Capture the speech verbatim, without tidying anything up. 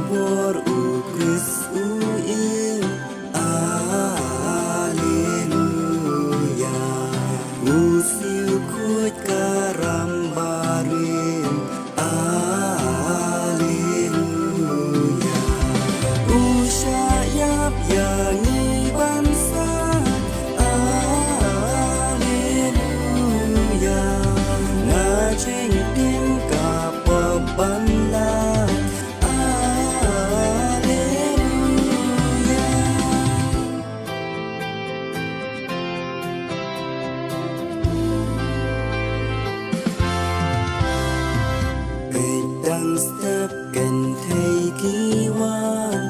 Bor u Khrist u im, Alleluia. U siew khuid ka ram barim, Alleluia. U shah ïap ïa ngi ban sah, Alleluia. Nga jingtim ka pop ban lait, Alleluia. Peit dang step kynthei ki wan,